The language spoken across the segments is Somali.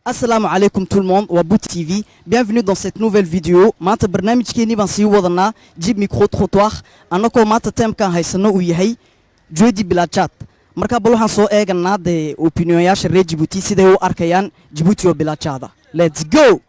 Assalamu alaikum tout le monde, waa Boot TV. Bienvenue dans cette nouvelle vidéo. Maanta barnaamijkeenii baan sii wadanaa, Jib Micro Trottoir. Annagoo maanta thème-kaan haysano uu yahay jeudi bilaa jaad. Marka bal waxaan soo eeganaa dee opinionyaasha reer Djibouti siday u arkayaan Djibouti oo bilaa jaada. Let's go!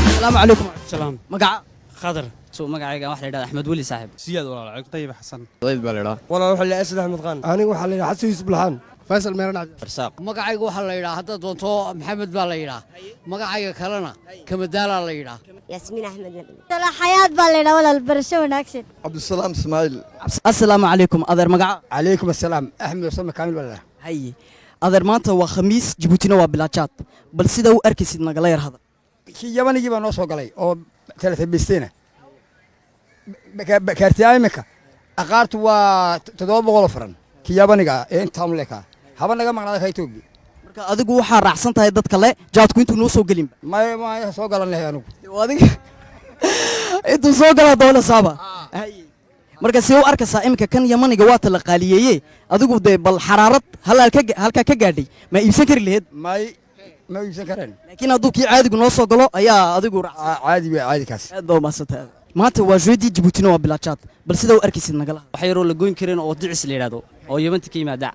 Assalaamu calaykum. Salaam. Magaca? Khadar. So magacayga waxa la yidhahdaa Axmed Weli, saaxiib. Siyaad, walaal. Dayib Xasan. Ciid baa la idhaa. Walaal, waxaa la Asad Axmed Qaan. Aniga waxaa la yidhaha Xasan Yuusuf Bulxaan. Faysal Meeran Cabdi. Farsaaq. Magacayga waxaa la yidhaha, haddaad doonto, Maxamed baa la yidhaha. Magacayga kalena Kamadaalaa la yidhaha. Yaasmiin Axmed Nabi. Xayaad baa la yidhaha, walaal, barasho wanaagsan. Cabdisalaam Ismaaciil. Assalaamu calaykum, adeer, magaca? Calaykum assalaam, Axmed Usama Kaamil baa la yidhaha. Haye adeer, maanta waa Khamiis, Djibuutina waa bilaa jaad. Bal sida u arkaysid nagala yar hadal. Kii Yamanigii baa noo soo galay oo teletabisteyna kaartiyaa. Iminka aqaartu waa 700 faran kii Yamaniga ah ee intaa leeka haba naga maqnaada ka Etoobiya. Marka adigu waxaa raacsan tahay dad kale jaadku intuu noo soo gelinba? May, ma soo galan lahay anigu. Adiga intuu soo galaa doona saaba. Haye. Marka see u arkaysaa iminka kan Yamaniga waa tala qaaliyeeye? Adigu dee bal xaraarad halkaa ka gaadhay ma iibsan kari laheyd? May, ma iibsan kareen. Laakiin hadduu kii caadigu noo soo galo ayaa adigu raacsan. Caadi wey, caadi kaas. Aad baa umahadsantahay. Maanta waa jeudi, Djibuutina waa bilaa jaad. Bal sida u arkaysid nagala. Wax yaroo la goyn karin oo dicis la yidhahdo oo Yamanta ka yimaada,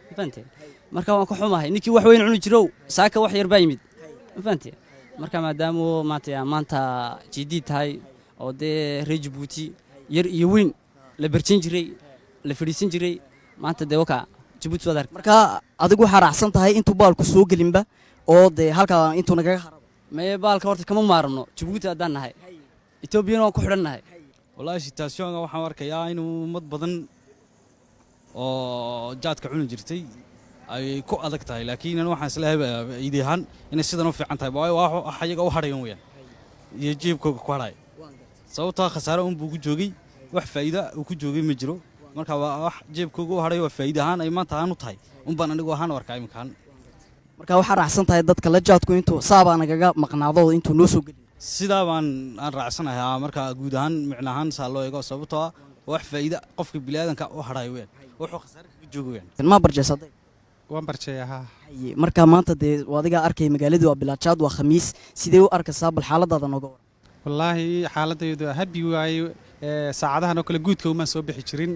ma fahanteen? Marka waan ka xumahay ninkii wax weyn cuni jirow, saaka wax yar baa yimid, ma fahanteen? Marka maadaama maanta jeudi tahay oo dee reer Jabuuti yar iyo weyn la barjin jiray, la fadhiisan jiray, maanta dee waka Jabuuti waad ark. Marka adigu waxaa raacsan tahay intuu baalku soo gelinba oo dee halkaa intuu nagaga harabo. Maye, baalka horta kama maarno Jabuuti haddaan nahay, Etoobiyana waan ku xidhan nahay. Wallaahi, situation-ka waxaan arkayaa inuu ummad badan oo jaadka cuni jirtay ay ku adag tahay, laakiin anu waxaan isleeyahay iidi ahaan inay sidan u fiican tahay, waayo waa wax ayaga u hadhayan weeyaan iyo jeebkooga ku hadhaya, sababtoo khasaare un buu ku joogay, wax faa'iida uu ku joogay ma jiro. Marka waa wax jeebkooga u hadhay, waa faa'iida ahaan ay maanta ahaan u tahay un baan anigu ahaan u arkaa iminka ahaan. Marka waxaa raacsan tahay dadka la jaadku intuu saabaa nagaga maqnaado, intuu noo soo gelin. Sidaa baan aan raacsanahay. Marka guud ahaan, micno ahaan saa loo eego, sababtoo ah wax faa'iida qofka bini'aadanka u hadhayo weeyaan, wuxuu khasaare kaga joogo weeyaan. Ma barjeesaday? Waan barjeeyaa, haa. Haye, marka maanta dee waa adigaa arkay, magaaladii waa bilaa jaad, waa Khamiis. Sidee u arkaysaa? Bal xaaladaada nooga waran. Wallaahi, xaaladaydu happy waaye. Saacadahan oo kale guudka umaan soo bixi jirin,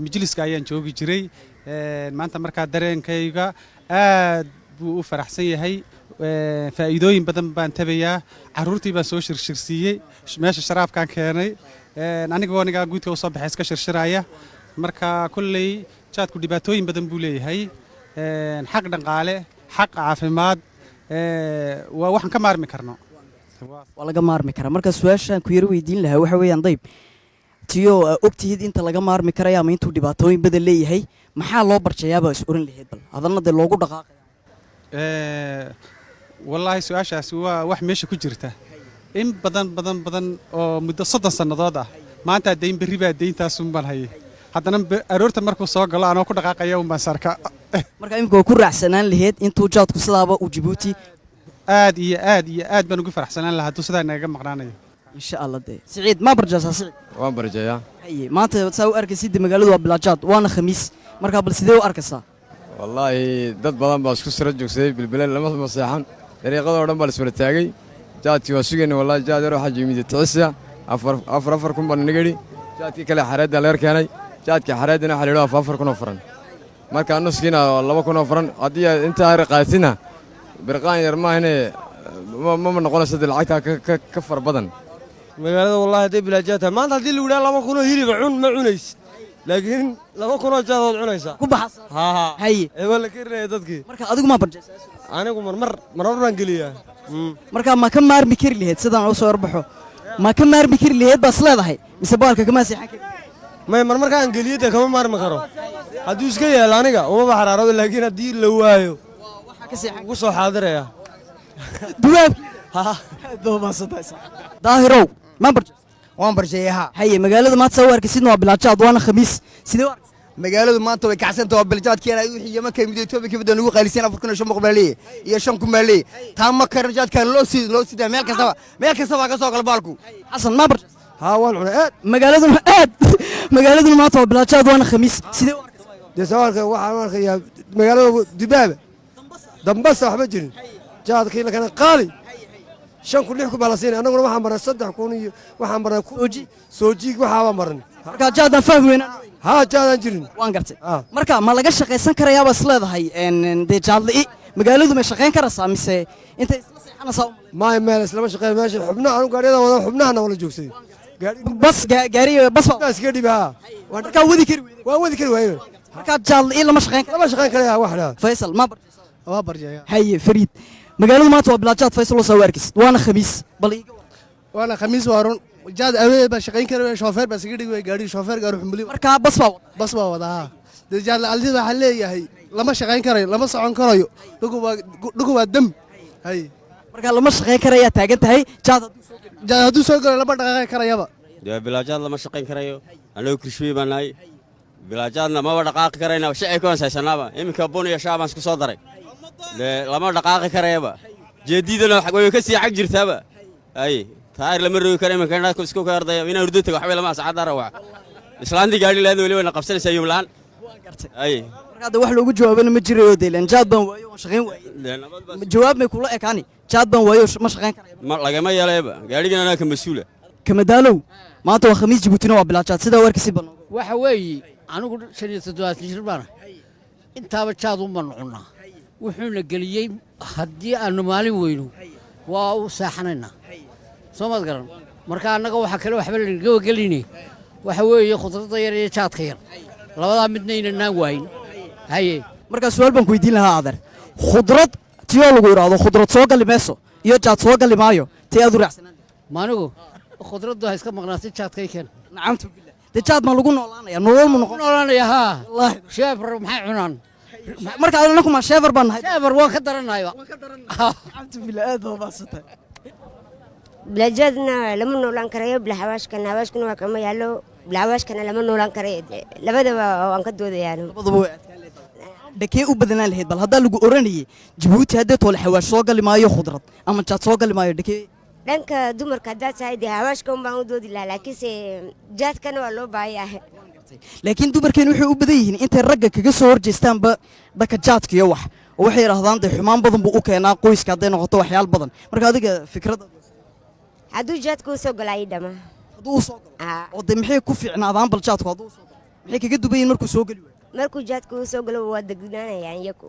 majliska ayaan joogi jiray. Maanta markaa dareenkayga aad buu u faraxsan yahay. Faa'iidooyin badan baan tabayaa. Carruurtii baan soo shirshirsiiyey, meesha sharaabkaan keenay. Anigoo anigaa guudka usoo baxay iska shirshiraya. Marka kolley jaadku dhibaatooyin badan buu leeyahay, xaq dhaqaale, xaq caafimaad. Waa waxaan ka maarmi karno. Waa laga maarmi karaa. Marka su-aashaan ku yaro weydiin lahaa waxa weeyaan, dayb tiyo ogtihid inta laga maarmi karaya ama intuu dhibaatooyin badan leeyahay, maxaa loo barjayaabaa is oran lahayd bal hadalna dee loogu dhaqaaqaya? Wallaahi, su-aashaasi waa wax meesha ku jirta in badan badan badan oo muddo 30 sannadood ah. Maantaa dayn, berri baa deyntaasun baan hayay. Haddana aroorta markuu soo galo anoo ku dhaqaaqaya un baan sarka. Marka imika waa ku raacsanaan lahayd intuu jaadku sidaaba uu Jabuuti? Aad iyo aad iyo aad baan ugu faraxsanaan lahaa hadduu sidaa nagaga maqnaanayo. Insha Allah. Dee Siciid, ma barjaasaa, Siciid? Waan barjeeyaa. Haye, maanta saa u arkaysid dee magaaladu waa bilaa jaad, waana Khamiis. Marka bal sidee u arkaysaa? Wallaahi, dad badan baa isku sira joogsaday, bilbileen lama maseexan, dariiqadoo dhan baa la iswada taagay. Jaadkii waa sugayna. Wallaahi, jaad yar waxaa yimid ticisa afar afar 4,000 baan naga idhi. Jaadkii kale xareedda leer keenay, jaadkii xareeddina waxaa la yidhi 4,000 oo faran. Marka nuskiina 2,000 oo faran. Haddii aad intaa yar qaadatina, birqaan yar maahane, mama noqonayso dee lacagtaa ka fara badan. Magaalada wallahi hadday bilaa jaad tahay maanta, haddii lagu yidhaha 2,000 oo hiliba cun, ma cunaysid, laakiin 2,000 oo jaadood cunaysaa. Ku baxasa. Haa. Haye. Ee waa la kerinaya dadkii. Marka adigu ma barjaysaa? Anigu marmar marmar baan geliyaa. Marka ma ka maarmi kari lahayd sidaan u soo yarbaxo? Ma ka maarmi kari lahayd baas leedahay mise baalka kama seexan kari? May, marmarkaan geliyo dee kama maarmi karo. Hadduu iska yaalo aniga umaba xaraarado, laakiin haddii la waayo waxaa ka seexan ugu soo xaadiraya. Dubaab. Daahirow, ma barjaysaa? Waan barjeeyaa, haa. Haye, magaalada maanta saa u arkaysidna waa bilaa jaad, waana Khamiis. Sidee u arkaysaa? Magaaladu maanta way kacsanta, waa biljaadkeena. Wixii Yaman ka yimid, Etoobiya ka yimid, nagu qaaliseen. 4,500 baa leeyahay iyo 5,000 baa leeyahay. Taa ma karan. Jaadkaan loo sidaa meel kastaba, meel kastaba ka soo gala baalku. Xasan, ma barjaysaa? Haa, waan cunay aad. Magaaladuna aad, magaaladuna maanta waa bilaa jaad, waana Khamiis. Sidee u arkaysaa? Dee sawaalka waxaan u arkayaa magaalada dubaaba. Dambasa waxba jirin. Jaadkii la keenay qaali, 5,000, 6,000 baa la siinay. Annaguna waxaan maray 3,000 iyo waxaan maray soojiig, waxaaba maran. Marka jaadaan fahmi weynaa. Haa, jaadaan jirin. Waan gartay. Marka ma laga shaqaysan karayaaba is leedahay dee jaadli'i magaaladu may shaqayn karaysaa mise intay isla seexanaysaa? Maay, meel islama shaqeyn meesha. Xubnaha anu gaariyada wada xubnahana wala joogsaday. Bas gaari bas iska dhibi, haa. Markaa wadi kari weyday. Waan wadi kari waayey. Markaa jaadli'i lama shaqayn. Lama shaqayn karaya wax dhaa. Faysal ma Waa barjaya. Haye Fariid, magaaladu maanta waa bilaa jaad. Faysal oo soo arkis, waana Khamiis, bal iiga Waana Khamiis, waa run. Jaad awee baa shaqayn kari waay, shoofeer baa iskaga dhigi waay gaadhi, shoofeer gaari xumbuli. Markaa bas baa wada. Bas baa wada, haa. Dee jaad la'aantida waxaa leeyahay lama shaqayn karayo, lama socon karayo, dhugu waa dhugu, waa dam hay. Markaa lama shaqayn karayaa taagan tahay jaad? Jaad hadduu soo galo lama dhaqaaqi karayaba. Dee bilaajaad lama shaqayn karayo. Annagu kirishbey baan nahay, bilaajaadna maba dhaqaaqi karayna. Shacay ku haysanaaba iminka bun iyo shaah baan isku soo daray. Dee lama dhaqaaqi karayaba, jeediidana way ka sii xag jirtaaba. Ay taayir lama rogi karo iminka, indhaha isku ka ardaya inaan hurdo tago waxba lama saacad rawax. Islaantii gaadhi lahayd weli wayna qabsanaysaa yum la'aan. Ay Markaa de wax loogu jawaabana ma jirayo dee leen jaad baan waayo, waan shaqayn waaye. Dee nabad baa. Jawaab may kula ekaani, jaad baan waayo, ma shaqayn karayo. Ma lagama yeelayba, gaadhigan anaa ka mas-uula. Kamadaalow, maanta waa Khamiis, Jabuutina waa bilaa jaad, sidaa warkiisi bal nooga. Waxa weeye, anigu 75 jir baana, intaaba jaad un baanu cunnaa. Wuxuuna geliyey haddii aanu maalin weyno waa u seexanaynaa, soo maad garan. Marka annaga waxa kale waxba lanaga geline waxa weeye khudradda yar iyo jaadka yar, labadaa midna inanaan waayin haye. Markaa su-aal baan ku weydiin lahaa adeer. Khudrad tiyoo lagu idhaahdo khudrad soo gali mayso iyo jaad soo gali maayo, tee aad u raacsanaan? Maanigu khudraddu ha iska maqnaatay, jaadkay keen. Nacamtu billah, dee jaad maa lagu noolaanaya? Nolol ma noqon? Noolaanaya, haa. Sheefar maxay cunaan? Marka anaku ma sheefar baan nahay? Sheefar waan ka daranayba. Nacamtu billah, aad baa umaadsantahay. Bilaajaadna lama noolaan karayo, bila xawaashkana, xawaashkuna waa kama yaallo, bila xawaashkana lama noolaan karayo. Labadaba waan ka doodayaa. Labadaba way adkaan leedahay. Dhakee u badanaan lahayd bal haddaa lagu oranayay Jabuuti haddee toole xawaash soo gali maayo, khudrad ama jaad soo gali maayo, dhakee? Dhanka dumarka haddaad tahay, dee xawaashka un baan u doodi lahaa, laakiinse jaadkana waa loo baahan yahay. Laakiin dumarkeen waxay u badan yihiin intay ragga kaga soo horjeestaanba dhaka jaadka iyo wax, oo waxay yidhaahdaan dee xumaan badan buu u keenaa qoyska hadday noqoto waxyaal badan. Marka adiga fikradda? Hadduu jaadka u soo galo ii dhama. Hadduu u soo galo oo dee maxay ku fiicnaadaan bal jaadku hadduu u soo galo? Maxay kaga duban yihiin markuu soo geli waayo? Markuu jaadka u soo galo waa degnaanayaan iyaku.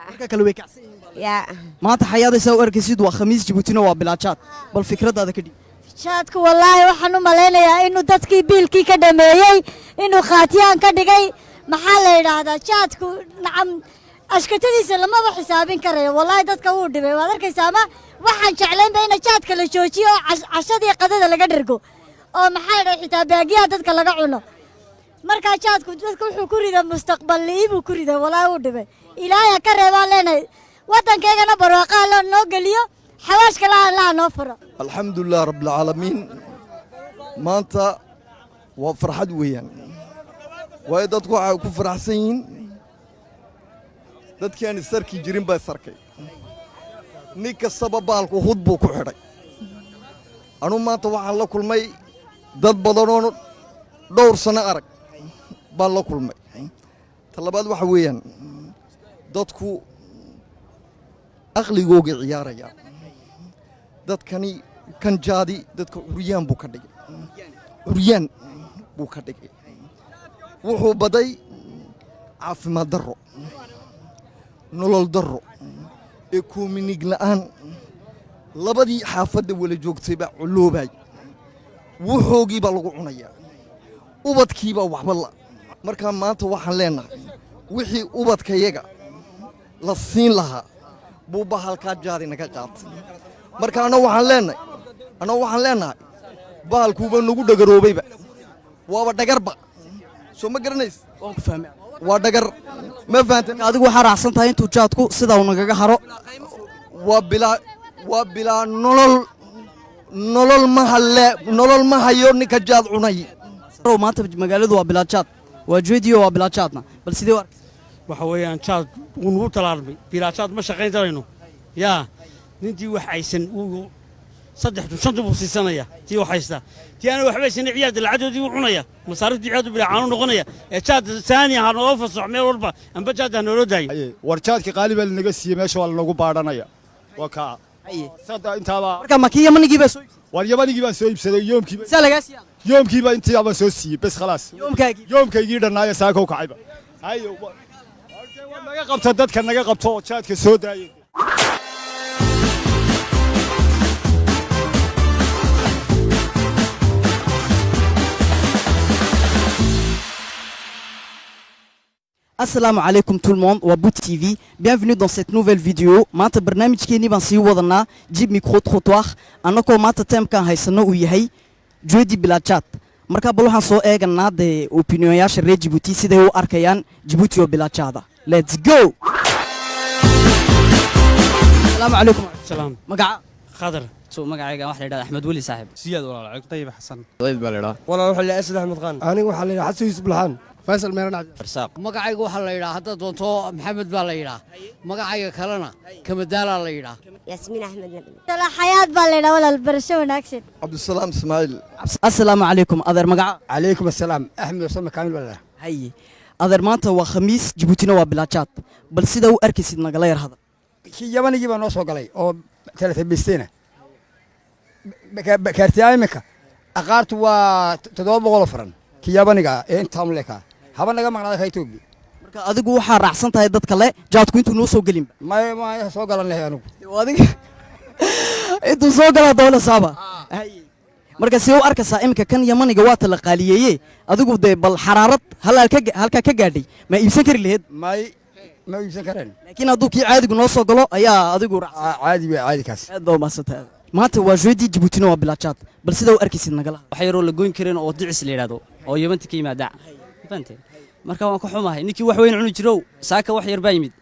Marka kale way kacsan yihiin. Yaa. Maanta xayaadaysaa u arkaysid, waa Khamiis, Jabuutina waa bilaa jaad, bal fikraddaada ka dhiib. Jaadku wallaahi waxaan u malaynayaa inuu dadkii biilkii ka dhameeyey, inuu khaatiyaan ka dhigay. Maxaa la yidhaahdaa, jaadku nacam ashkatadiisa lamaba xisaabin karayo. Wallaahi dadka wuu dhibay, waad arkaysaa. Ama waxaan jeclaynba ina jaadka la joojiyo oo cashadii qadada laga dhergo, oo maxaa la yidhahdaa, xitaa baagiyaha dadka laga cuno. Markaa jaadku dadka wuxuu ku riday mustaqbal li'i buu ku riday. Wallaahi wuu dhibay. Ilaahay ha ka reebaan leenahay. Waddankaygana barwaaqaha loo noo geliyo, xawaashka laha laha noo furo. Alxamdulilah rabbilcaalamiin. Maanta waa farxad weeyaan, waayo dadku waxay ku faraxsan yihiin dadkii aan isarki jirin baa isarkay. Nin kastaba baalku hud buu ku xidhay. Anuu maanta waxaan la kulmay dad badanoo dhowr sanno arag baan la kulmay. Ta labaad waxa weeyaan dadku aqligoogay ciyaarayaan. Dadkani kan jaadi dadka curyaan buu ka dhigay, curyaan buu ka dhigay. Wuxuu baday caafimaad darro, nolol darro, économique la'aan. Labadii xaafadda wala joogtay baa culloobay, wuxoogii baa lagu cunayaa, ubadkiibaa waxba la. Markaa maanta waxaan leennahay wixii ubadkayaga la siin lahaa buu bahalkaa jaadi naga qaatay. Marka anna waxaan leennahay bahalkuuba nagu dhagaroobayba, waaba dhagarba, soo ma garanays? Waan ku fahmay. Waa dhagar, ma fahanteen? Adigu waxaa raacsan tahay intuu jaadku sidaa uu nagaga haro. Waa bilaa nolol, nolol ma halle, nolol ma hayo ninka jaad cunay. Maanta magaaladu waa bilaa jaad, waa jeediyo, waa bilaa jaadna, bal sidee u arkaysaa? Waxa weeyaan jaad wuu nagu talaalmay. Bilaa jaad ma shaqayn karayno. Yaa nintii wax aysan uu 3 tun 5 tun buu siisanaya tii wax haysta. Tii aana waxba haysanay ciyaada lacadoodii wuu cunaya, masaariftii ciyaadu bilaa caanu noqonaya. Ee jaad saani ha noo fasaxo meel walba, amba jaad ha nooloo daayo. War jaadka qaali baa lanaga siiyey, meesha waa lanagu baadhanaya, waa kaa sada intaaba. Marka ma kii yamanigii baa soo iibsaday? War yamanigii baan soo iibsaday yoomkiiba. Saa lagaa siiyaa? Yoomkiiba intiibaa soo siiyey, bes khalaas. Yoomkaagii? Yoomkaygii dhannaaya saaka u kacayba. Hayo, war naga qabta dadka, naga qabto oo jaadka soo daayay. Assalamu alaikum tout le monde, waa Boot TV. Bienvenue dans cette nouvelle vidéo. Maanta barnaamijkeenii baan sii wadanaa, Jib Micro Trottoir. Annagoo maanta theme-kaan haysano uu yahay jeudi bilaa jaad. Marka bal waxaan soo eeganaa dee opinionyaasha reer Djibouti siday u arkayaan Djibouti oo bilaa jaada. Let's go! Asalaamu calaykum. Salaam. Magaca? Khadar. So magacayga waxa la yidhahdaa Axmed Weli saaxiib. Siyaad walaal. Dayib Xasan. Ciid baa la idhaa. Walaal, waxaa la Asad Axmed Qaan. Aniga waxaa la yidhaha Xasan Yuusuf Bulxaan. Faysal Meeran Cabdi. Farsaaq. Magacayga waxaa la yidhaha haddaad doonto Maxamed baa la yidhaha, magacayga kalena Kamadaalaa la yidhaha. Yaasmiin Axmed Nabi. Xayaad baa la yidhaha walaal, barasho wanaagsan. Cabdisalaam Ismaaciil. Assalaamu calaykum adeer, magaca? Calaykum assalaam, Axmed Usama Kaamil baa la. Haye adeer, maanta waa Khamiis, Jabuutina waa bilaa jaad. Bal sida u arkaysid nagala yar hadal. Kii yamanigii baa noo soo galay oo teletabisteyna kaartiyaa iminka aqaartu waa 700 faran kii yabaniga ah ee intaan lekaa haba naga maqnaada ka Itoobiya. Marka adigu waxaa raacsan tahay dad kale jaadku intuu noo soo gelinba? May, ma soo galan lahay anigu. Adiga intuu soo galaa doona saaba. Haye, marka see u arkaysaa iminka kan yamaniga waa tala qaaliyeeye? Adigu dee bal xaraarad halkaa ka gaadhay ma iibsan kari laheyd? May, ma iibsan kareen. Laakiin hadduu kii caadigu noo soo galo ayaa adigu raacsan? Caadi wey, caadi kaas. Aad baa umahadsantahay. Maanta waa jeudi, Jabuutina waa bilaa jaad. Bal sida u arkaysid nagala. Wax yaroo la goyn karin oo dicis la yidhaahdo oo yamanta ka yimaada, ma fahanteen? Marka waan ka xumahay, ninkii wax weyn cuni jirow saaka wax yar baa yimid,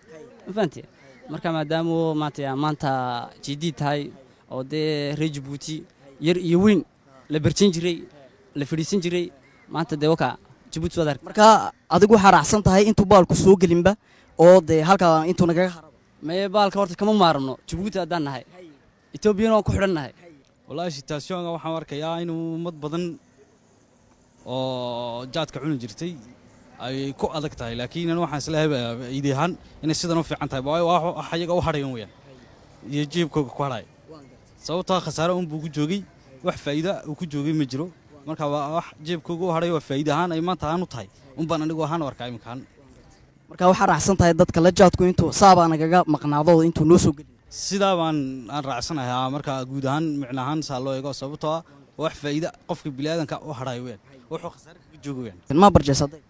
ma fahanteen? Marka maadaama maanta maanta jidii tahay oo dee reer Jabuuti yar iyo weyn la berjin jiray, la fadhiisan jiray, maanta dee waka Jabuuti waad ark. Marka adigu waxaa raacsan tahay intuu baalku soo gelinba oo dee halkaa intuu nagaga harabo? Maye, baalka horta kama maarno Jabuuti haddaan nahay, Etoobiyana waan ku xidhan nahay. Wallaahi situation-ka waxaan arkayaa inuu ummad badan oo jaadka cuni jirtay ay ku adag tahay, laakiin anu waxaan isleeyahay idi ahaan inay sidan u fiican tahay, waayo waa wax iyaga u hadhayan weyaan iyo jeebkooga ku hadhaya, sababtoo khasaare un buu ku joogay, wax faa'iida uu ku joogay ma jiro. Marka waa wax jeebkooga u hadhay, waa faa'iida ahaan ay maanta ahaan u tahay un baan anigu ahaan u arkaa iminka ahaan. Marka waxaa raacsan tahay dadka la jaadku intuu saabaa nagaga maqnaado oo intuu noo soo gelin? Sidaa baan aan raacsanahay marka guud ahaan micno ahaan saa loo eego, sababtoo ah wax faa'iida qofka bini'aadanka u hadhayo weyaan, wuxuu khasaare kaga joogo weyaan. Ma barjeesaday?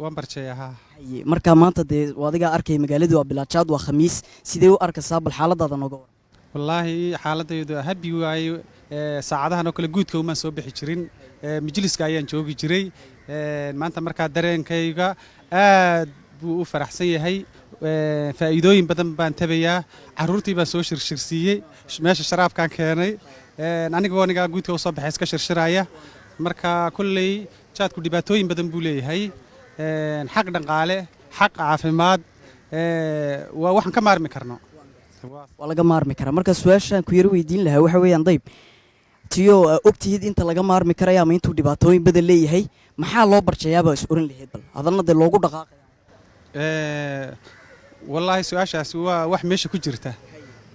Waan barjeeya, haa. Haye, marka maanta dee waa adigaa arkay magaaladii waa bilaa jaad, waa Khamiis. Sidee u arkaysaa? Bal xaaladaada nooga waran. Wallaahi xaaladaydu happy waaye. Saacadahan oo kale guudka umaan soo bixi jirin, majliska ayaan joogi jiray. Maanta markaa dareenkayga aad buu u faraxsan yahay. Faa'iidooyin badan baan tabayaa. Carruurtii baan soo shirshirsiiyey, meesha sharaabkaan keenay. Anigoo anigaa guudka usoo baxay iska shirshiraya. Marka kolley jaadku dhibaatooyin badan buu leeyahay, xaq dhaqaale, xaq caafimaad. Waa waxaan ka maarmi karno. Waa laga maarmi karaa. Marka su-aashaan ku yaro weydiin lahaa waxa weeyaan, dayb tiyo ogtihid inta laga maarmi karaya ama intuu dhibaatooyin badan leeyahay, maxaa loo barjayaabaa is oran lahayd bal hadanna dee loogu dhaqaaqaya? Wallaahi su-aashaasi waa wax meesha ku jirta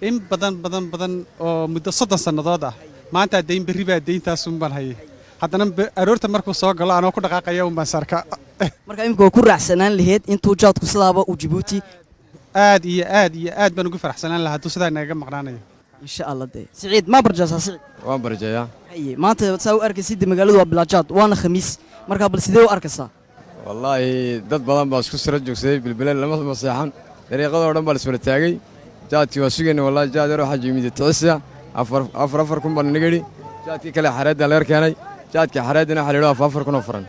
in badan badan badan oo muddo 30 sannadood ah. Maantaa dayn, berri baa deyntaasun baan hayay. Haddana aroorta markuu soo galo anoo ku dhaqaaqaya un baan sarka. Marka imika waa ku raacsanaan lahayd intuu jaadku sidaaba uu Jabuuti? Aad iyo aad iyo aad baan ugu faraxsanaan lahaa hadduu sidaa nagaga maqnaanayo. Insha Allah. Dee Siciid, ma barjaasaa Siciid? Waan barjeeyaa. Haye, maanta saa u arkaysid magaaladu waa bilaa jaad, waana Khamiis. Marka bal sidee u arkaysaa? Wallaahi dad badan baa isku sira joogsaday, bilbilen lama maseexan, dariiqadoo dhan baa la iswada taagay. Jaadkii waa sugayna, wallaahi jaad yar waxaa yimid ticisa afar 4,000 baa nanaga yidhi. Jaadkii kale xareedda leer keenay, jaadkii xareeddina waxaa la yidhi 4,000 oo faran,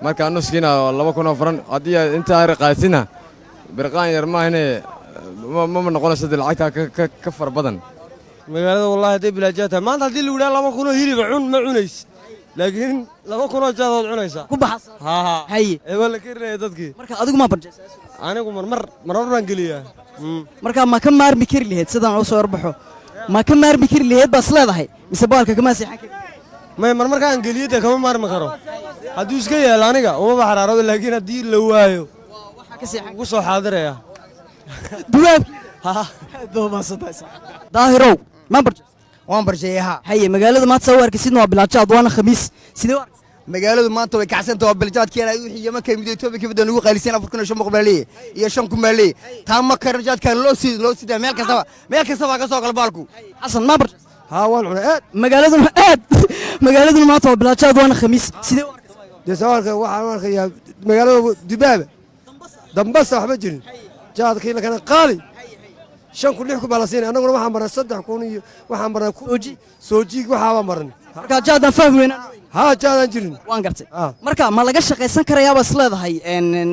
marka nuskiina 2,000 oo faran. Haddii aad intaa yar qaadatina birqaan yar maahine ma noqonayso dee lacagtaa ka fara badan. Magaalada wallahi hadday bilaajaad tahay maanta, haddii lagu yidhaha 2,000 oo hiliba cun, ma cunaysid, laakiin 2,000 oo jaadood cunaysaa. Ku baxasa. Haa. Haye. Ee waa la kerinaya dadkii. Marka adigu ma barjaysaa? Anigu marmar marmar baan geliyaa. Marka ma ka maarmi kari lahayd sidaan u soo yarbaxo? Ma ka maarmi kari laheyd baa is leedahay, mise baalka kama seexan kari? May, marmarkaan geliyada kama maarmi karo. Hadduu iska yeelo aniga umaba xaraarado, laakiin haddii la waayo ugu soo xaadiraya. Duwaab. Daahirow, maan barje? Waan barjeeyay, haa. Haye, magaalada maanta saa u arkaysidna waa bilaajaad, waana Khamiis. Sidee u arkaysaa? Magaaladu maanta way kacsanta, waa biljaadkeena wixii Yeman ka yimid, Etoobiya ka yimid, lagu qaaliseen 4500 baa leeyahay iyo 5000 baa leeyahay. Taa ma karan, jaadkan loo sidaa meel kastaba, meel kastaba ka soo gala baalku. Xasan, maan barje? Haa, waan cunay aad. Magaaladuna aad, magaaladuna maanta waa bilaajaad, waana Khamiis. Sidee u arkaysaa? Dee sawaalka waxaan u arkayaa magaalada dubaaba dambasa, waxba jirin. Jaadkii lakana qaali, 5000, 6000 baa la siinay. Annaguna waxaan maran 3000 iyo waxaan maran soojiig, waxaaba maran. Marka jaadaan fahmi weynaa. Haa, jaadaan jirin. Waan gartay. Marka ma laga shaqaysan karayaabaa is leedahay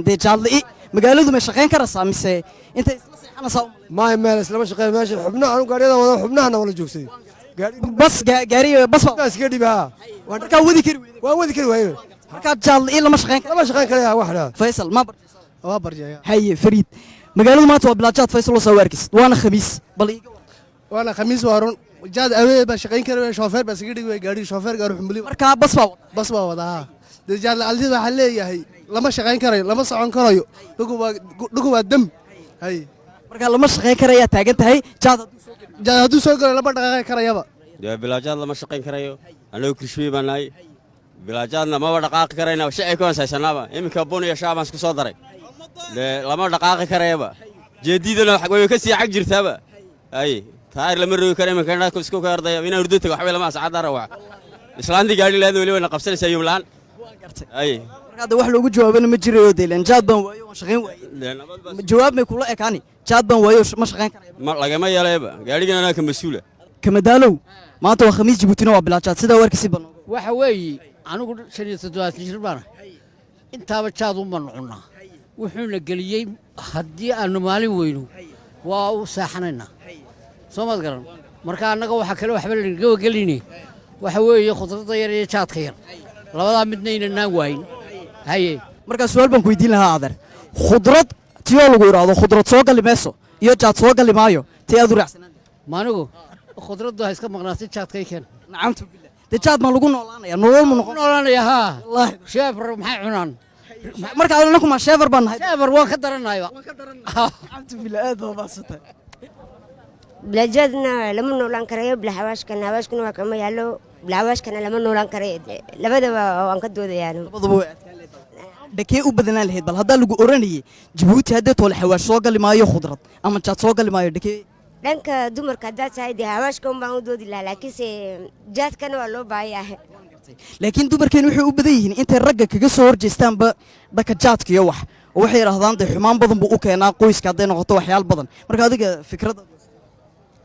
dee jaadli'i magaaladu may shaqayn karaysaa, mise intay isla seexanaysaa? Maay, meel islama shaqeyn meesha. Xubnaha anu gaariyada wada xubnahana wala joogsaday. Bas gaari bas baa iskaga dhibi, haa. Markaa wadi kari weyday? Waan wadi kari waaye. Markaa jaadli'i lama shaqayn lama shaqayn karaya wax dhaa. Faysal, ma Waa barjeeya. Haye Fariid, magaaladu maanta waa bilaajaad. Faysal oo soo arkaysid, waana Khamiis, bal iiga Waana Khamiis, waa run. Jaad awee baa shaqayn kari waay, shoofeer baa iskaga dhigi waay gaadhi, shoofeer gaari xumbuli. Markaa bas baa wada? Bas baa wada, haa. Dee jaad la'aantida waxaa leeyahay lama shaqayn karayo, lama socon karayo, dhulku waa dam. Hay. Markaa lama shaqayn karayaa taagan tahay jaad? Jaad hadduu soo galo lama dhaqaaqi karayaba. Dee bilaajaad lama shaqayn karayo. Annagu kirishmey baan nahay, bilaajaadna maba dhaqaaqi karayna. Shacay kuwaan haysanaaba iminka bun iyo shaah baan isku soo daray. Dee lama dhaqaaqi karayaba. Jeediidana way ka sii xag jirtaaba. Ay taayir lama rogi karo iminka, indhaha isku ka ordaya inaan hurdo tago waxbay lama saacadda rawax. Islaantii gaadhi lahayd weli wayna qabsanaysaa yumlaan. Ay. Markaa de wax loogu jawaabana ma jirayo dee, leen jaad baan waayo, waan shaqayn waaye. Dee nabad baa. Jawaab may kula ekaani? Jaad baan waayo, ma shaqayn karaya. Ma lagama yeelayba, gaadhigan anaa ka mas-uula. Kamadaalow, maanta waa Khamiis, Jabuutina waa bilaajaad. Sidaa u arkaysid bal. Waxa weeye, anigu 75 jir baan ahay. Intaaba jaad un baanu cunnaa. Wuxuuna geliyey haddii aanu maalin weyno waa u seexanaynaa, soo maad garan? Marka annaga waxaa kale waxba lanaga geline waxa weeye khudradda yar iyo jaadka yar, labadaa midna inanaan waayin. Haye. Markaa su-aal baan ku weydiin lahaa, adeer. Khudrad tiyoo lagu idhaahdo khudrad soo gali mayso iyo jaad soo gali maayo, tee aad u raacsanaan? Maanigu khudraddu ha iska maqnaatay, jaadkay keen. Nacamtu billah, dee jaad maa lagu noolaanaya? Nolol mu noqon? Noolaanaya, haa. Sheefar maxay cunaan? Marka anaku ma sheefar baan nahay? Sheefar waan ka daranayba. Nacamtu billah, aad baa maadsantahay. Bilajaadna lama noolaan karayo, bilaxawaashkana, hawaashkuna waa kama yaallo, bilaxawaashkana lama noolaan karayo. Labadaba waan ka doodayaa. Labadaba way adkaan leedahay. Dhakee u badanaan lahayd bal haddaa lagu oranayay Jabuuti haddee toole xawaash soo gali maayo, khudrad ama jaad soo gali maayo, dhakee? Dhanka dumarka haddaad tahay, dee hawaashka un baan u doodi lahaa, laakiinse jaadkana waa loo baahan yahay. Laakiin dumarkeen waxay u badan yihiin intay ragga kaga soo horjeestaanba dhanka jaadka iyo wax, oo waxay yidhaahdaan dee xumaan badan buu u keenaa qoyska hadday noqoto waxyaal badan. Marka adiga fikradda?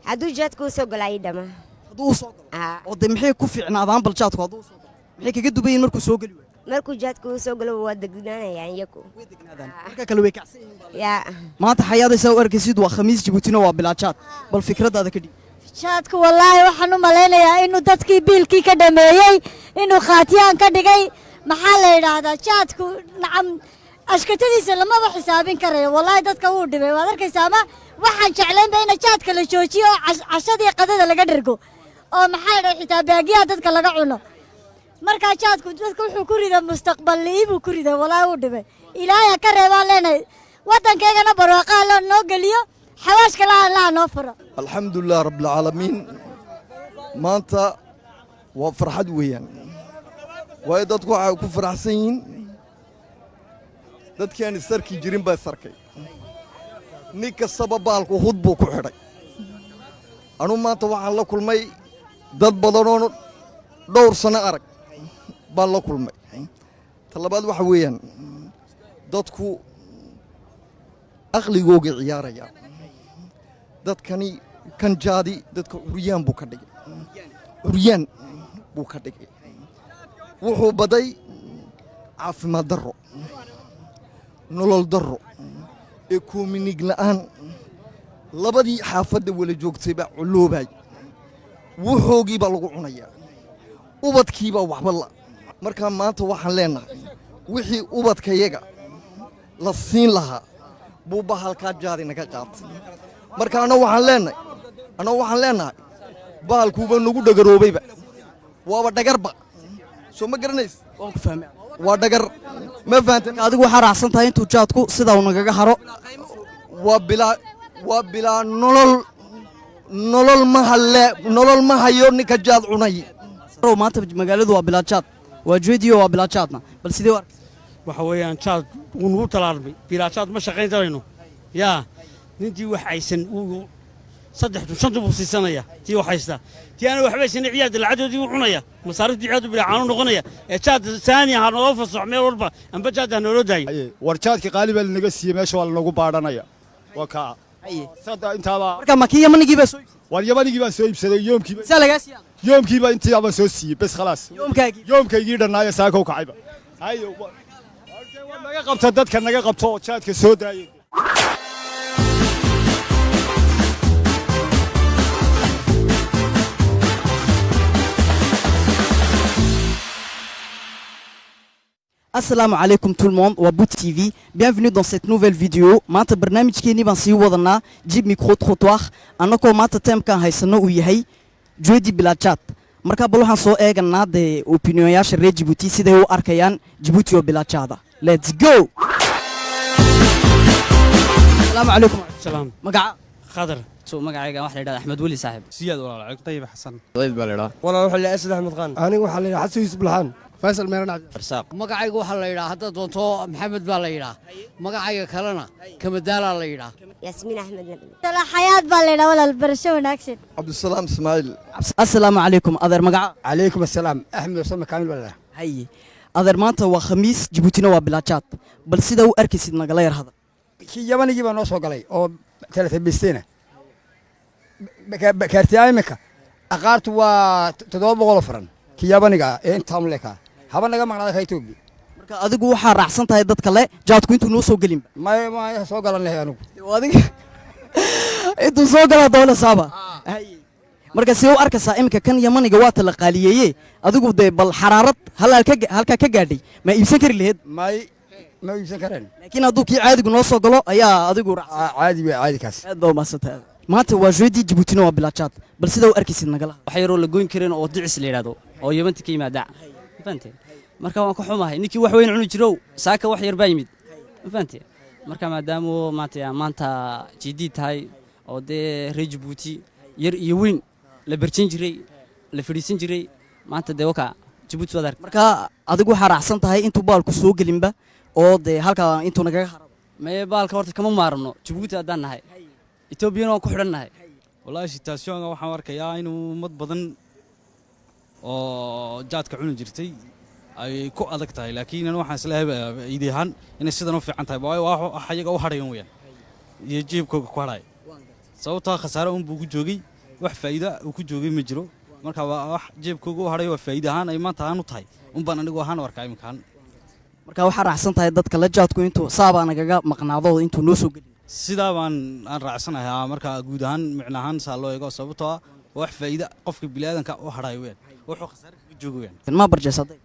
Hadduu jaadka u soo galo ayay dhama. Hadduu u soo galo oo dee maxay ku fiicnaadaan bal jaadku hadduu u soo galo? Maxay kaga dubayiin markuu soo geli waayo? Markuu jaadka u soo galo waa degnaanayaan iyaku. Marka kale way kacsan yihiin. Yaa. Maanta xayaadaysaa u arkaysid, waa Khamiis, Jabuutina waa bilaajaad. Bal fikraddaada ka dhig. Jaadku wallaahi waxaan u malaynayaa inuu dadkii biilkii ka dhameeyey, inuu khaatiyaan ka dhigay. Maxaa la yidhaahdaa, jaadku nacam ashkatadiisa lamaba xisaabin karayo. Wallaahi dadka wuu dhibay, waad arkaysaa. Ma waxaan jeclaynba ina jaadka la joojiyo oo cashadii qadada laga dhergo, oo maxaa la yidhahdaa, xitaa baagyaha dadka laga cuno. Markaa jaadku dadka wuxuu ku riday mustaqbal li'i buu ku riday. Wallaahi wuu dhibay. Ilaahay ha ka reebaan leenahay. Waddankaygana barwaaqaha loo noo geliyo, xawaashka laha laha noo furo. Alxamdulilah rabbilcaalamiin. Maanta waa farxad weeyaan, waayo dadku waxay ku faraxsan yihiin dadkii aan isarki jirin baa isarkay. Nin kastaba baalku hud buu ku xidhay. Anuu maanta waxaan la kulmay dad badanoo dhowr sanno arag baan la kulmay. Ta labaad waxa weeyaan dadku aqligooga ciyaaraya. Dadkani kan jaadi dadka curyaan buu ka dhigay, curyaan buu ka dhigay. Wuxuu baday caafimaad darro, nolol darro, économique la'aan. Labadii xaafadda wala joogtay baa culloobay, wuxoogii baa lagu cunayaa, ubadkii baa waxba la. Markaa maanta waxaan leennahay wixii ubadkayaga la siin lahaa buu bahalkaa jaadi naga qaatay. Marka anna waxaan leennahay Bahalkuuba nagu dhagaroobayba, waaba dhagarba, soo ma garanays? Waan ku fahmay. Waa dhagar, ma fahantan? Adigu waxaa raacsan tahay intuu jaadku sidaa uu nagaga haro. Waa bilaa nolol, nolol ma halle, nolol ma hayo ninka jaad cunay. Row, maanta magaaladu waa bilaa jaad, waa jeediyo, waa bilaa jaadna, bal sidee u arkaysaa? Waxa weeyaan, jaad wuu nagu talaalmay. Bilaa jaad ma shaqayn karayno. Yaa nintii wax aysan uu saddex shanta buu siisanaya, tii wax haysta, tii aan waxba haysan ciyaad lacadoodii wuu cunaya, masaariftii ciyaadu bilaa caanu noqonaya. Ee jaad saani ha noo fasax meel walba, amba jaad ha nooloo daayo. War jaadka qaali baa lanaga siiyey, meesha waa lanagu baadhanaya, waa kaa sada intaaba. Marka ma kii Yamanigii baa soo iibsaday? War Yamanigii baan soo iibsaday yoomkiiba. Saa lagaa siiyay? Yoomkiiba intii baan soo siiyey, bes, khalaas. Yoomkaagii? Yoomkaygii dhannaayo saaka u kacayba. Hayo, war naga qabta dadka, naga qabto oo jaadka soo daayay. Assalamu alaikum tout le monde, waa Boot TV. Bienvenue dans cette nouvelle vidéo. Maanta barnaamijkeenii baan sii wadanaa, Jib Micro Trottoir. Annagoo maanta theme-kaan haysano uu yahay jeudi bilaa jaad. Marka bal waxaan soo eeganaa dee opinionyaasha reer Djibouti siday u arkayaan Djibouti oo bilaa jaada. Let's go! Asalaamu calaykum. Salaam. Magaca? Khadar. So magacayga waxa la yidhahdaa Axmed Weli, saaxiib. Siyaad, walaal. Dayib Xasan. Saciid baa la idhaa. Walaal, waxaa la Asad Axmed Qaan. Aniga waxaa la yidhaha Xasan Yuusuf Bulxaan. Faysal Meeran Cabdi. Arsaaq. Magacayga waxaa la yidhaha, haddaad doonto, Maxamed baa la yidhaha. Magacayga kalena Kamadaalaa la yidhaha. Yaasmiin Axmed Nabi. Xayaad baa la yidhaha, walaal, barasho wanaagsan. Cabdisalaam Ismaaciil. Assalaamu calaykum, adeer, magaca? Calaykum assalaam, Axmed Usama Kaamil baa la. Haye adeer, maanta waa Khamiis, Jabuutina waa bilaajaad, bal sidaa u arkaysid nagala yar hadal. Kii Yamanigii baa noo soo galay oo teletabistena kaartiyaa. Iminka aqaartu waa 700 furan kii Yamaniga ah ee intaa muleka haba naga maqnaada ka Itoobiya. Marka adigu waxaa raacsan tahay dad kale jaadku intuu noo soo gelinba? May, may, soo galan lahay anigu. Adiga intuu soo galaa doona saaba. Haye. Marka see u arkaysaa iminka kan Yamaniga waa tala qaaliyeeye? Adigu dee bal xaraarad halkaa ka gaadhay ma iibsan kari lahayd? May, ma iibsan kareen. Laakiin hadduu kii caadigu noo soo galo ayaa adigu raacsan? Caadi wey, caadi kaas. Aad baa umahadsantahay. Maanta waa jeudi, Jabuutina waa bilaajaad, bal sidaa u arkaysid nagala. Wax yaroo la goyn karin oo dicis la yidhahdo oo Yamanta ka yimaada, ma fahanteen? Marka waan ka xumahay, ninkii wax weyn cuni jirow saaka wax yar baa yimid, ma fahanteen? Marka maadaama maanta jidii tahay oo dee reer Jabuuti yar iyo weyn la berjin jiray, la fadhiisan jiray, maanta dee waka Jabuuti waad ark. Marka adigu waxaa raacsan tahay intuu baalku soo gelinba oo dee halkaa intuu nagaga haro? Maye, baalka horta kama maarno Jabuuti haddaan nahay, Etoobiyana waan ku xidhan nahay. Wallaahi situation-ka waxaan arkayaa inuu ummad badan oo jaadka cuni jirtay ay ku adag tahay, laakiin anu waxaan isleeyahay idi ahaan inay sidan u fiican tahay, waayo waa wax iyaga u hadhayan weyaan iyo jeebkooga ku hadhaya, sababtoo khasaare un buu ku joogay, wax faa'iida uu ku joogay ma jiro. Marka waa wax jeebkooga u hadhay, waa faa'iida ahaan ay maanta ahaan u tahay un baan anigu ahaan u arkaa iminka ahaan. Marka waxaa raacsan tahay dadka la jaadku intuu saabaa nagaga maqnaado oo intuu noo soo gelin? Sidaa baan aan raacsanahay marka guud ahaan, micno ahaan saa loo eego, sababtoo ah waa wax faa'iida qofka bini'aadanka u hadhayo weyaan, wuxuu khasaare kaga joogo weyaan. Ma barjeesaday?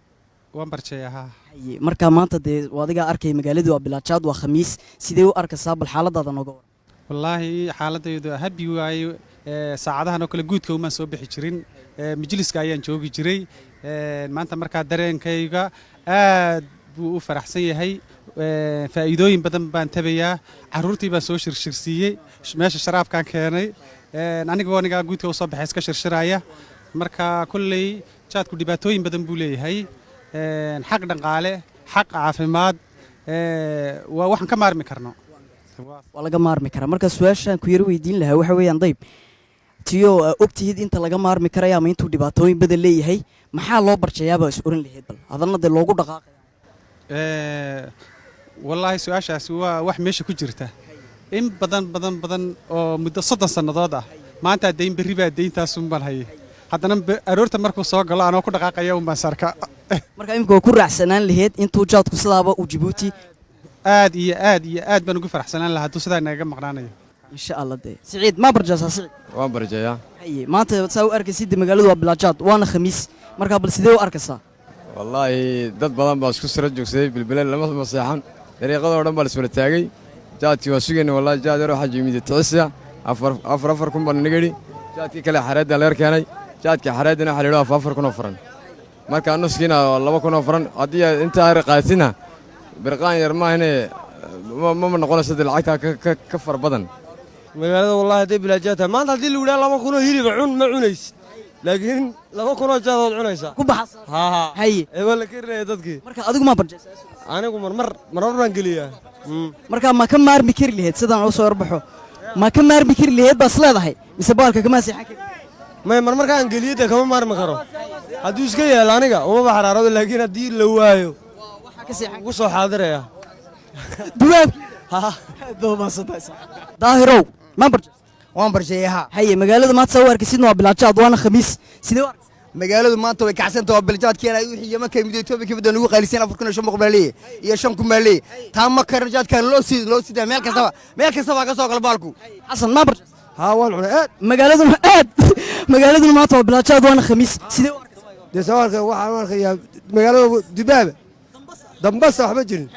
Waan barjeeyaa, haa. Haye, marka maanta dee waa adigaa arkay, magaaladii waa bilaajaad, waa Khamiis, sidee u arkaysaa? Bal xaaladaada nooga waran. Wallaahi xaaladaydu happy waaye. Saacadahan oo kale guudka umaan soo bixi jirin, majliska ayaan joogi jiray. Maanta markaa dareenkayga aad buu u faraxsan yahay. Faa'iidooyin badan baan tabayaa. Carruurtii baan soo shirshirsiiyey, meesha sharaabkaan keenay. Anigoo anigaa guudka usoo baxay iska shirshiraya. Marka kolley jaadku dhibaatooyin badan buu leeyahay, xaq dhaqaale, xaq caafimaad. Waa waxaan ka maarmi karno. Waa laga maarmi karaa. Marka su-aashaan ku yaro weydiin lahaa waxa weeyaan, dayb tiyo ogtihid inta laga maarmi karaya ama intuu dhibaatooyin badan leeyahay, maxaa loo barjayaabaa is oran lahayd, bal haddana dee loogu dhaqaaqaya? Wallaahi su-aashaasi waa wax meesha ku jirta in badan badan badan oo muddo 30 sannadood ah. Maantaa dayn, berri baa deyntaasun baan hayay, haddana aroorta markuu soo galo anoo ku dhaqaaqaya un baan sarka. Marka imika waa ku raacsanaan lahayd intuu jaadku sidaaba uu Jabuuti? Aad iyo aad iyo aad baan ugu faraxsanaan lahaa hadduu sidaa nagaga maqnaanayo. Insha Allah. Dee Siciid, ma barjaasaa Siciid? Waan barjayaa. Haye, maanta saa u arkaysid dee magaaladu waa bilaajaad, waana Khamiis, marka bal sidee u arkaysaa? Wallaahi dad badan baa isku sira joogsaday, bilbilen lama maseexan, dariiqadoo dhan baa la iswada taagay. Jaadkii waa sugayna, wallaahi jaad yar waxaa yimid ticisiya, afar afar kun baan naga idhi. Jaadkii kale xareedda leer keenay. Jaadkii xareeddina waxaa la yidhi waa 4,000 oo faran. Marka nuskiina waa 2,000 oo faran. Haddii aad intaa yar qaadsidna, birqaan yar maahine, mama noqonayso dee lacagtaa ka fara badan. Magaalada wallahi hadday bilaajaad tahay maanta, haddii lagu yidhaha 2,000 oo hiliba cun, ma cunaysid, laakiin 2,000 oo jaadood cunaysaa. Ku baxasa. Haa. Haye. Ee waa la kerinaya dadkii. Marka adigu ma barjaysaa? Anigu marmar marmar baan geliyaa. Marka ma ka maarmi kari lahayd sidaan u soo yarbaxo? Ma ka maarmi kari lahayd baas leedahay, mise baalka kama seexan kari? May, marmarkaan geliyo dee kama maarmi karo. Hadduu iska yaalo aniga umaba xaraarado, laakiin haddii la waayo ugu soo xaadiraya. Dubaab. Daahirow, ma barjaysaa? Waan barjeeyay, haa. Haye, magaalada maanta saa u arkaysidna waa bilaajaad, waana Khamiis. Sidee u arkaysaa? Magaaladu maanta way kacsanta, waa biljaadkeena wixii Yeman ka yimid, Etoobiya ka yimid, nagu qaaliseen. 4,500 baa leeyahay iyo 5,000 baa leeyahay. Taa ma karan, jaadkan loo sidaa meel kastaba, meel kastaba ka soo gala baalku. Xasan, ma barjaysaa? Haa, waan cunay aad. Magaaladuna aad, magaaladuna maanta waa bilaajaad, waana Khamiis. Sidee u arkaysaa? Dee sawaalka waxaan u arkayaa magaalada dubaaba dambasa, waxba jirin.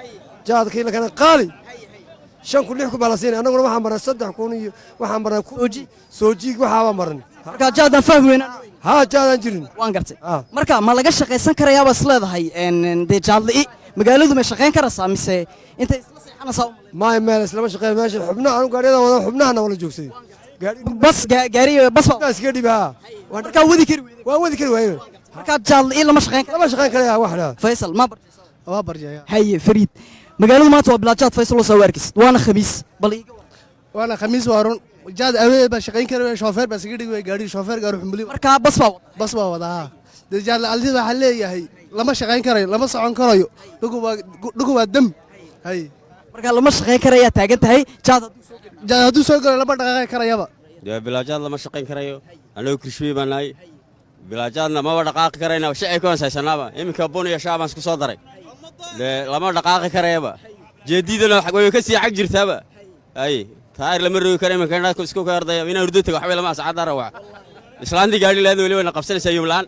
Jaadkii la keenay qaali, 5,000, 6,000 baa la siinay. Annaguna waxaan marnay 3,000 iyo waxaan marnay soojiig waxaabaa maran. Marka jaadaan fahmi weynaan. Haa, jaadaan jirin. Waan gartay. Marka ma laga shaqaysan karayaa baas leedahay? Dee jaadli'i magaaladu may shaqayn karaysaa, mise intay isla seexanaysaa? Maay, meel islama shaqeyn meesha. Xubnaha anu gaariyada wada xubnahana wala joogsaday. Bas gaari bas baa iskaga dhiba, haa. Markaa wadi kari weyday? Waan wadi kari waayey. Markaa jaadli'i lama shaqayn lama shaqayn karaya wax dhaa. Faysal, ma barjaysaa? Waa barjaya. Haye Fariid, magaaladu maanta waa bilaajaad. Faysal oo soo arkaysid, waana Khamiis, bal iiga Waana Khamiis, waa run. Jaad awee baa shaqayn kari waaya, shoofeer baa iskaga dhigi waaya gaadhi, shoofeer gaari xumbuli. Markaa bas baa wada? Bas baa wada, haa. Dee jaad la'aantida waxaa leeyahay lama shaqayn karayo, lama socon karayo, dhulku waa dam. Hay. Markaa lama shaqayn karayaa taagan tahay jaad hadduu soo galo? Jaad hadduu soo galo lama dhaqaaqi karayaba. Dee bilaajaad lama shaqayn karayo. Annagu kirishmey baan nahay, bilaajaadna maba dhaqaaqi karayna. Shacay ku haysanaaba iminka bun iyo shaah baan isku soo daray. Dee lama dhaqaaqi karayaba. Jeediidana way ka sii xag jirtaaba. Ay taayir lama rogi karo iminka, indhaha isku ka ardaya inaan hurdo tago waxbay lama ascaad rawax. Islaantii gaadhi lahayd weli wayna qabsanaysaa yom la'aan.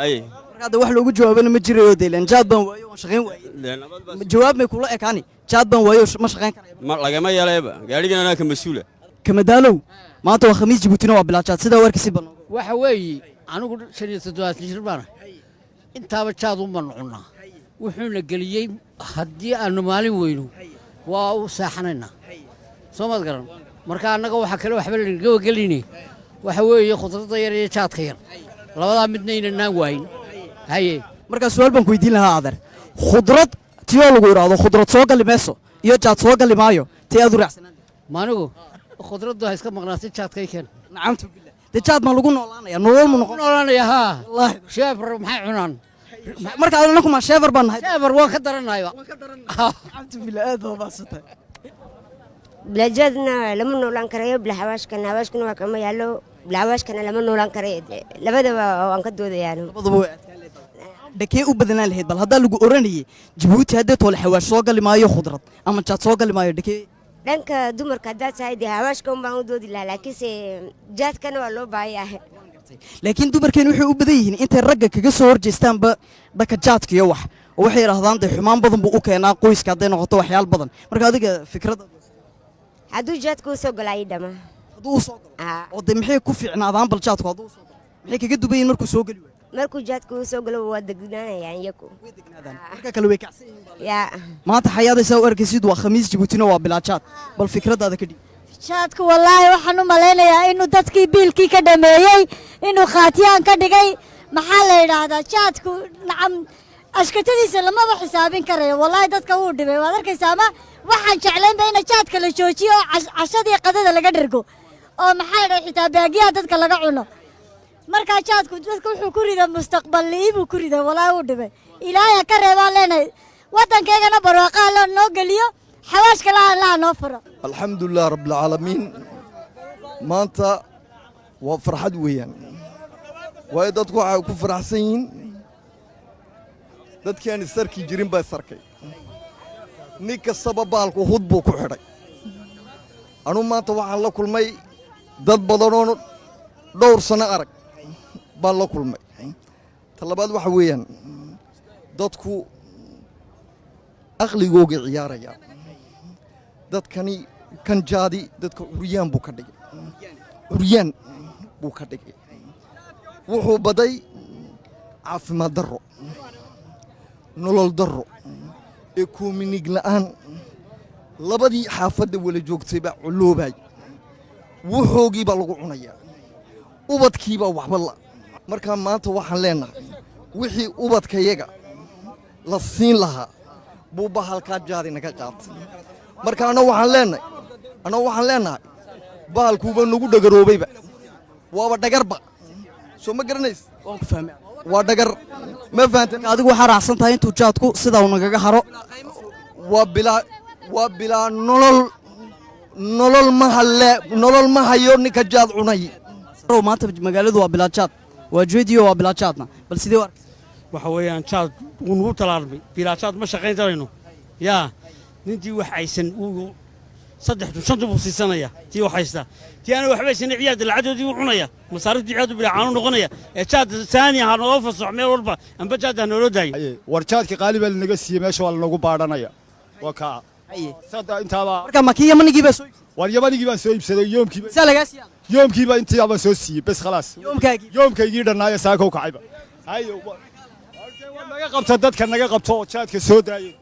Ay. Marka hadda wax loogu jawaabana ma jirayo dee, leen jaad baan waayo, waan shaqayn waayey. Dee nabad baa. Jawaab may kula ekaani? Jaad baan waayo, ma shaqayn karaya. Ma lagama yeelayba, gaadhigan anaa ka mas-uula. Kamadaalow, maanta waa Khamiis, Jabuutina waa bilaajaad. Sidaa u arkaysid bal nooga. Waxa weeye, anigu 75 jir baan ahay. Intaaba jaad un baanu cunnaa. Wuxuuna geliyey haddii aanu maalin weyno waa u seexanaynaa. Soo maad garan? Marka annaga waxa kale waxba lanaga gelini waxa weeye khudradda yar iyo jaadka yar, labadaa midna inanaan waayin. Haye. Markaa su-aal baan ku weydiin lahaa adeer. Khudrad tiyoo lagu idhaahdo khudrad soo gali mayso iyo jaad soo gali maayo, tee aad u raacsanaan? Maanigu khudraddu ha iska maqnaatay, jaadkay keen. Nacamtu billah, dee jaad ma lagu noolaanaya? Nolol ma noqon? Noolaanaya, haa. Sheefar maxay cunaan? Marka anaku ma sheefar baan nahay? Sheefar waan ka daranayba. Nacamtu billah, aad baa maadsantahay. Bilaajaadna lama noolaan karayo, bilxawaashkana hawaashkuna waa kama yaallo, bilxawaashkana lama noolaan karayo. Labadaba waan ka doodayaa. Labaduba way adkaan leedahay. Dhakee u badanaan lahayd bal haddaa lagu oranayay Jabuuti haddee toole xawaash soo gali maayo, khudrad ama jaad soo gali maayo, dhakee? Dhanka dumarka haddaad tahay, dee hawaashka un baan u doodi lahaa, laakiinse jaadkana waa loo baahan yahay. Laakiin dumarkeenu waxay u badan yihiin intay ragga kaga soo horjeestaanba dhanka jaadka iyo wax, oo waxay yidhaahdaan dee xumaan badan buu u keenaa qoyska hadday noqoto waxyaal badan. Marka adiga fikradda? Hadduu jaadka u soo galo ayay dhama. Hadduu u soo galo oo dee maxay ku fiicnaadaan bal jaadku hadduu u soo galo? Maxay kaga duban yihiin markuu soo geli waayo? Markuu jaadka u soo galo waa degnaanayaan iyaku. Marka kale way kacsan yihiin. Yaa. Maanta xayaadaysaa u arkaysid, waa Khamiis, Jabuutina waa bilaajaad. Bal fikradaada ka dhig. Jaadku wallaahi waxaan u malaynayaa inuu dadkii biilkii ka dhameeyey, inuu khaatiyaan ka dhigay. Maxaa la yidhaahdaa, jaadku nacam ashkatadiisa lamaba xisaabin karayo. Wallaahi dadka wuu dhibay, waad arkaysaa. Ma waxaan jeclaynba ina jaadka la joojiyo oo cashadii qadada laga dhergo, oo maxaa la yidhahdaa, xitaa baagiyaha dadka laga cuno. Markaa jaadku dadka wuxuu ku riday mustaqbal li'i buu ku riday. Wallaahi wuu dhibay. Ilaahay ha ka reebaan leenahay. Waddankaygana barwaaqaha loo noo geliyo, xawaashka laha laha noo furo. Alxamdulilah rabbilcaalamiin. Maanta waa farxad weeyaan, waayo dadku waxay ku faraxsan yihiin dadkii aan isarki jirin baa isarkay. Nin kastaba baalku hud buu ku xidhay. Anuu maanta waxaan la kulmay dad badanoo dhowr sanno arag baan la kulmay. Ta labaad waxa weeyaan dadku aqligoogay ciyaarayaan. Dadkani kan jaadi dadka curyaan buu ka dhigay, curyaan Buu ka dhigay. Wuxuu baday caafimaad darro, nolol darro, économique la'aan. Labadii xaafadda wala joogtay baa culloobay, wuxoogii baa lagu cunayaa, ubadkiibaa waxba la. Markaa maanta waxaan leenahay, wixii ubadkayaga la siin lahaa buu bahalkaa jaadi naga qaatay. Marka anna waxaan leenahay bahalkuuba nagu dhagaroobayba, waaba dhagarba, soo ma garanays? Waan ku fahmay. Waa dhagar, ma fahanta? Adigu waxaa raacsan tahay intuu jaadku sidaa uu nagaga haro. Waa bilaa nolol, nolol ma halle, nolol ma hayo ninka jaad cunay. Maanta magaaladu waa bilaa jaad, waa jeediyo, waa bilaa jaadna, bal sidee u arkaysaa? Waxa weeyaan, jaad wuu nagu talaalmay. Bilaa jaad ma shaqayn karayno. Yaa nintii wax aysan wuu 3 tun 5 tun buu siisanaya tii wax haysta, tii aan waxba haysan ciyaada lacadoodii wuu cunaya, masaariftii ciyaadu bilaa caanu noqonaya. Ee jaad saani ha noo fasaxo meel walba, amba jaad ha nooloo daayo. War jaadka qaali baa lanaga siiyey, meesha waa lanagu baadhanaya, waa kaa sada intaaba. Marka ma kii Yamanigii baa soo iibsaday? War Yamanigii baan soo iibsaday yoomkiiba. Saa lagaa siiyaa? Yoomkiiba intii baan soo siiyey, bes, khalaas. Yoomkaagii? Yoomkaygii dhannaayo saaka u kacayba. Hayo, war naga qabta dadka, naga qabto oo jaadka soo daayay.